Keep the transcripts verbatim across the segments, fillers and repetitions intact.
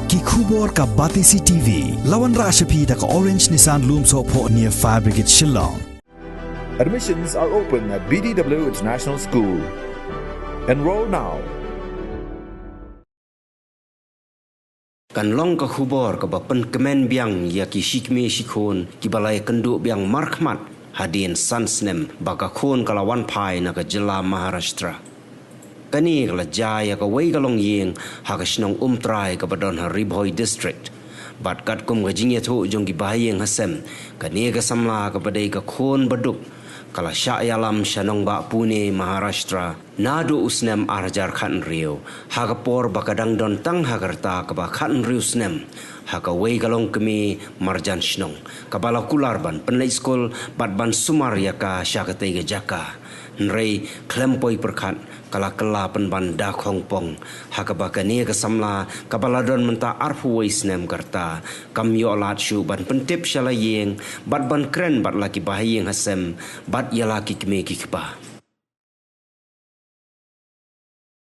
Ki khubor ka Batesi T V. La wanrah sha phi da ka Orange Nissan Lumsohphoh near Fire Brigade Shillong. Admissions are open at B D W International School. Enroll now. Kan long ka khubor kaba pynkmen biang ïa ki shikmie shikhun kiba la ïakynduh biang markhmat hadien san snem ba ka khun ka la wan phai na ka jylla Maharashtra. Kane ka la jia ïa kawei ka longïing ha ka shnong Umtrai kaba don ha Ri Bhoi District. Bad katkum ka jingïathuh jong ki bahaïing hasem, kane ka samla kaba dei ka khun baduk ka la shah ïalam sha nongbah Pune, Maharashtra, naduh u snem ar hajar khathynriew, ha ka por ba ka dang don tang ha ka rta kaba khathynriew snem, ha kawei ka longkmie marjan shnong kaba la kular ban pynleit skul bad ban sumar ïa ka sha katei ka jaka. Hynrei khlem poi pyrkhat ka la kylla pynban da khongpong, ha kaba kane ka samla kaba la don mynta arphew wei snem ka rta kam ïoh lad shuh ban pyntip sha la ïing bad ban kren bad la ki bahaïing hasem bad ïa la ki kmie ki kpa.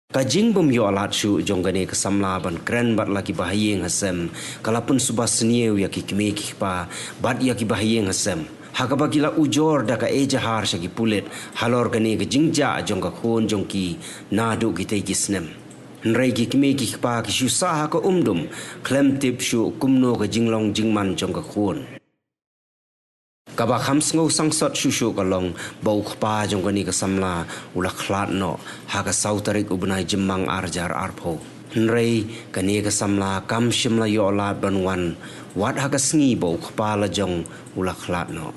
Ka jingbym ïoh lad shuh jong kane ka samla ban kren bad la ki bahaïing hasem ka la pynsuba sniew ïa ki kmie ki kpa bad ïa ki bahaïing hasem, ha kaba ki la ujor da ka ejahar sha ki pulit halor kane ka jingjia jong ka khun jong ki naduh kitei ki snem. Hynrei ki kmie ki kpa ki shu sah ha ka umdum, khlem tip shuh kumno ka jinglong jingman jong ka khun. Kaba kham sngewsangsot shuh shuh ka long ba u kpa jong kane ka samla u la khlad noh ha ka saw tarik u bnai Jymmang ar hajar arphew. Hynrei kane ka samla kam shym la ïoh lad ban wan wat ha ka sngi ba u kpa la jong u la khlad noh.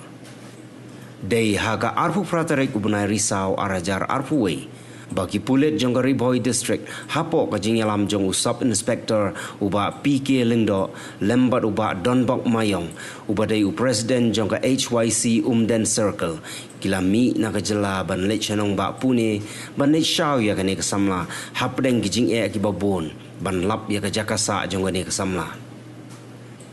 Dei ha ka arphew phra tarik u bnai Risaw ar hajar arphew wei ba ki pulit jong ka Ri Bhoi District, hapoh ka jingïalam jong u Sub Inspector u Bah P K Lyngdoh lem bad u Bah Donbok Maiong, uba dei u President jong ka H Y C Umden Circle, ki la mih na ka jylla ban leit sha nongbah Pune ban leit shaw ïa kane ka samla hapdeng ki jingeh kiba bun ban lap ïa ka jaka sah jong kane ka samla.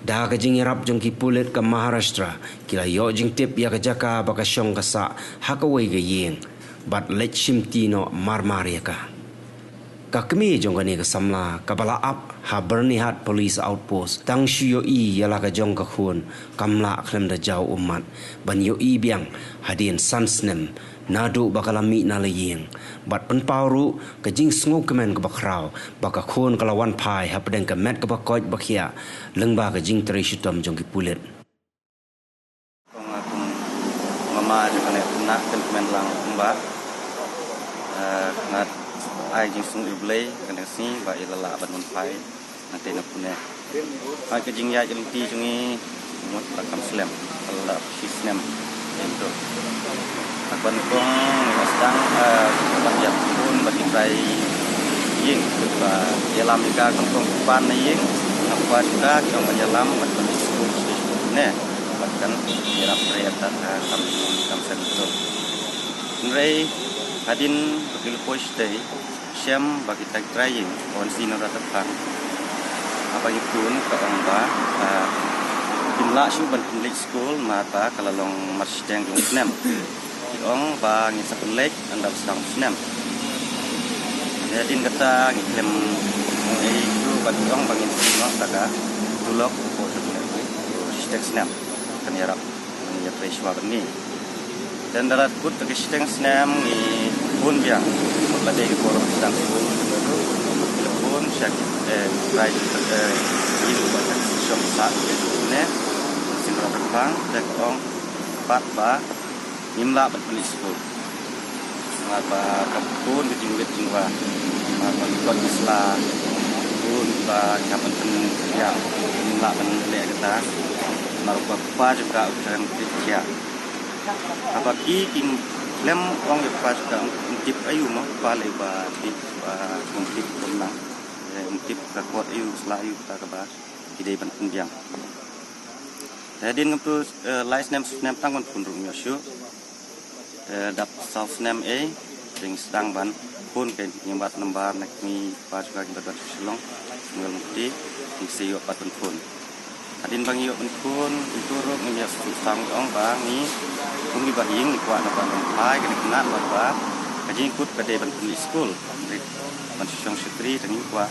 Da ka jingïarap jong ki pulit ka Maharashtra, ki la ïoh jingtip ïa ka jaka ba ka shong ka sah ha kawei ka ïing bad leit shimti noh marmar ïa ka. Ka kmie jong kane ka samla kaba la ap ha Byrnihat Police Outpost tang shu ïohi ïa la ka jong ka khun, kam lah khlem da jaw ummat ban ïohi biang hadien san snem naduh ba ka la mih na la ïing bad pynpaw ruh ka jingsngewkmen kaba khraw ba ka khun ka la wan phai hapdeng ka met kaba koit ba khiah lyngba ka jingtrei shitom jong ki pulit. Kong, ah, kong mama jong kane ka khynnah kan kmen lang kumba, ah, nga ai jingsngew ïa U Blei kane ka sngi ba i la lah ban wan phai na tei na Pune. Hynrei ka jingïaid lynti jong i mut la kham slem, la shi snem. Ïa to. Haba nyngkong nga sdang, eh, ban ïa khun, ban ïa trai ïing, ba ïalam ïa ka nyngkong, ban na ïing, na kpa jong ka, ki ong ban ïalam, ban pynleit skul, skul ne, bad kan ïarap trei ïa ka, eh, kam, kam seng to. Hynrei hadien ba ki la poi shatei, shem ba kita ki trai ïing, ba wan sien na Rathawphang. Haba ngi phone ka ong ba, ah, kim lah shuh ban pynleit skul, namar ba ka la long marshiteng jong u snem. Ki ong ba ngin sa pynleit ynda ba sdang u snem. Hadien kata ngi khlem ong ei shuh bad ki ong ba ngin sa pynleit da ka tulok, ko sa pynleit, ko shiteng snem. Kan ïarap, kan ïatrei shuwa bad ngi. Te ynda la kut da ka shiteng snem ngi phone biang. Mut la dei ka por ba sdang skul, ngi la phone sha ki, eh, trai, eh, ïing ba ka shong sah ne, sien Rathawphang, te ka ong pat ba ngim lah ban pynleit skul. Namar ba ka bun ka jingwit jingwa. Namar ba ki kot ki sla, bun ba ki hap ban pynbiang, ngim lah ban leh kata. Namar ba u kpa jong ka u khlem tip khia. Haba ki, ki khlem ong ïa u kpa jong ka, um tip aïu mo, kpa lei ba tip, ba um tip kumno. Eh, um tip ka kot aïu, sla aïu kata kaba ki dei ban pynbiang. Te hadien ngam tu, eh, lai snem, snem tang ban phone ruh ngam ïoh shuh. Eh, dap saw snem ei, te ngi sdang ban phone, kein ngi bat nambar na kmie kpa jong ka kiba don sha Shillong, Samuel Mukti, ngi sa ïoh pat ban phone. Hadien ba ngi ïoh ban phone, ngi tu ruh ngim ïoh shuh, sa ngi ong ba ngi kum kiba ïing ngi kwah na ban phai kane ka khynnah, namar ba ka jingkut ka dei ban pynleit skul, rit ban shu shong shatri, te ngi kwah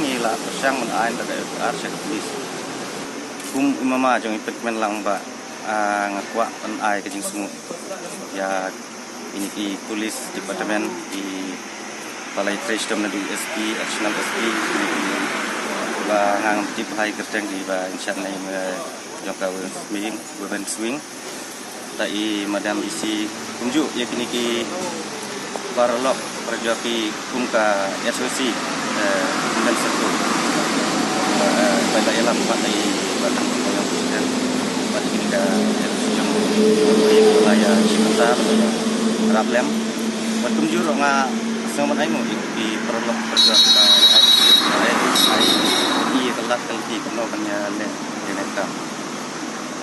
ngi la pyrshang ban ai da ka F I R sha ka police. Kum i mama jong i pynmen lang ba, ah, nga kwah ban ai ka jingsngew ïa ini ki police department, i ba la ïatrei shitom na du S P, additional S P, ba nga ngam tip hai kyrteng ki ba in shat na i me jong ka women's wing, women's wing. Da i madam D C kumjuh ïa kini ki paralok parajor ki kum ka S O C, eh, Women Circle. Eh, ba la ïalam bad i ba tang kum ïa president bad kini ka S O C jong ki ba la ïa shim bynta rap lem. Bad kumjuh ruh nga sngew ban ai nguh ïa ki paralok parajor ki ba ai ai ai i ka lad ka lynti kumno ban ïa leh ïa ne ka.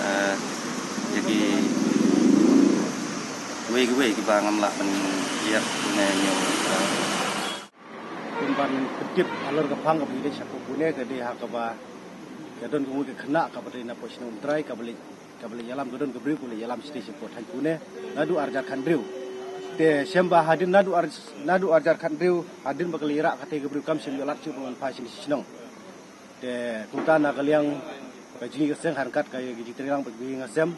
Eh, ïa kiwei kiwei kiba ngam lah ban ïa ne ñiew. Kumban pyntip halor ka phang kaba ngi leit sha Pune ka dei ha kaba ka don ka ngut ka khynnah kaba dei na pdeng shnong Umtrai kaba leit, kaba leit ïalam, ka don ka briew kaba leit ïalam shatei sha pdeng thaiñ Pune naduh arhajar khathynriew. Te shem ba hadien naduh ar, naduh arhajar khathynriew hadien ba ka leit rah katei ka briew kam shym ïoh lad shuh ban wan phai sha shnong. Te kumta na ka liang ka jingïaseng ha ryngkat ka jingtreilang bad ka jingïaseng.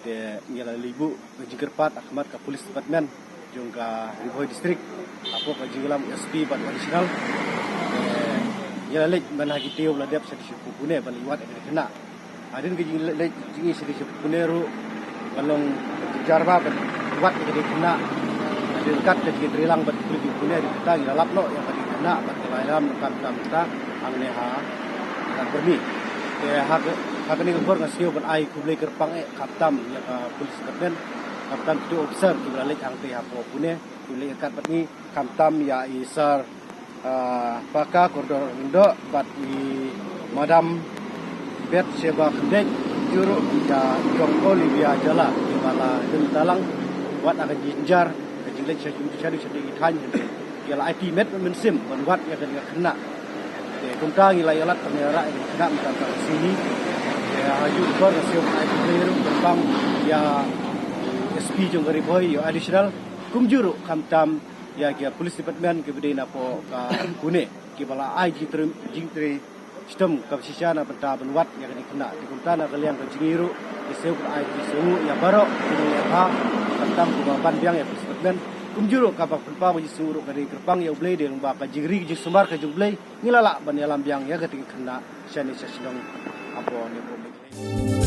Te ngi la leit buh ka jingkyrpad ha khmat ka police department jong ka Ri Bhoi district hapoh ka jingïalam S P bad additional. Te ngi la leit man ha ki taïew ba la dep sha shnong Pune ban leit wad ïa ki khynnah. Hadien ka jingleit jingïaseng sha Pune ruh ka long ka jingjar bha ban wad ïa ki khynnah. Hadien kat ka jingtreilang bad ki Pune, hadien kata ngi la lap noh ïa ki khynnah bad ki la ïalam nongkam tam ta hangne ha Kyrmi. Te ha ka, ha kane ka por nga sngew ban ai khublei kyrpang eh khamtam ïa ka police department, khamtam kito officer kiba la leit hangtei hapoh Pune, kiba la leit ryngkat bad ngi, khamtam ïa i Sir ah, Paka Kordor Indo bad i Madam Bathsheba Khyndiat, kumjuh ruh ïa i Jong Olivia Jala, kiba la dang talang wad ha ka jingjynjar ka jingleit sha, sha, sha, sha ki thaiñ, ki la aiti met mynsiem ban wad ïa ka khynnah. Te kumta ngi la ïalad ban ïarap ïa ka khynnah mynta ka sngi. Te ha kajuh ka por nga sngew ban ai khublei ruh kyrpang ïa S P jong ka Ri Bhoi, ïa additional, kumjuh ruh khamtam ïa ki police department kiba dei napoh ka Pune kiba la ai jingtrei, jingtrei shitom kaba shisha na bynta ban wad ïa kane ka khynnah. Te kumta na ka liang ka jong ngi ruh ngi sngew ban ai ka jingsngewnguh ïa baroh ki nongïalam, khamtam kiba ban biang ïa police department. Kumjuh ruh kaba pynpaw ka jingsngewnguh ruh ka dei kyrpang ïa U Blei, dei lyngba ka jingri ka jingsumar ka jong U Blei ngi la lah ban ïalam biang ïa kane ka khynnah shane sha shnong hapoh ne hapoh Meghalaya.